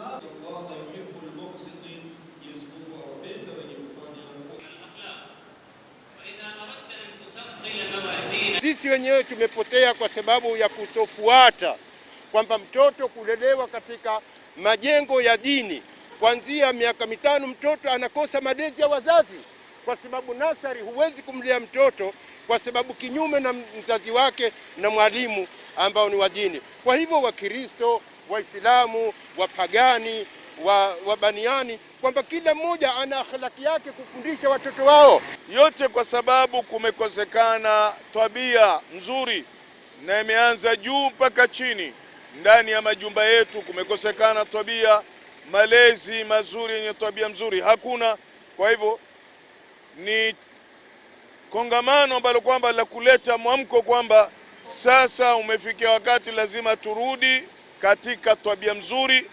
Allah yuhibbul muqsitin, Mwenyezi Mungu awapenda wenye kufanya. Sisi wenyewe tumepotea kwa sababu ya kutofuata kwamba mtoto kulelewa katika majengo ya dini kuanzia miaka 5, mtoto anakosa malezi ya wazazi, kwa sababu nasari huwezi kumlea mtoto kwa sababu kinyume na mzazi wake na mwalimu ambao ni wa dini. Kwa hivyo Wakristo, Waislamu, wapagani, Wabaniani, kwamba kila mmoja ana akhlaki yake kufundisha watoto wao. Yote kwa sababu kumekosekana tabia nzuri, na imeanza juu mpaka chini. Ndani ya majumba yetu kumekosekana tabia, malezi mazuri yenye tabia mzuri hakuna. Kwa hivyo ni kongamano ambalo kwamba la kuleta mwamko kwamba sasa umefikia wakati lazima turudi katika tabia mzuri.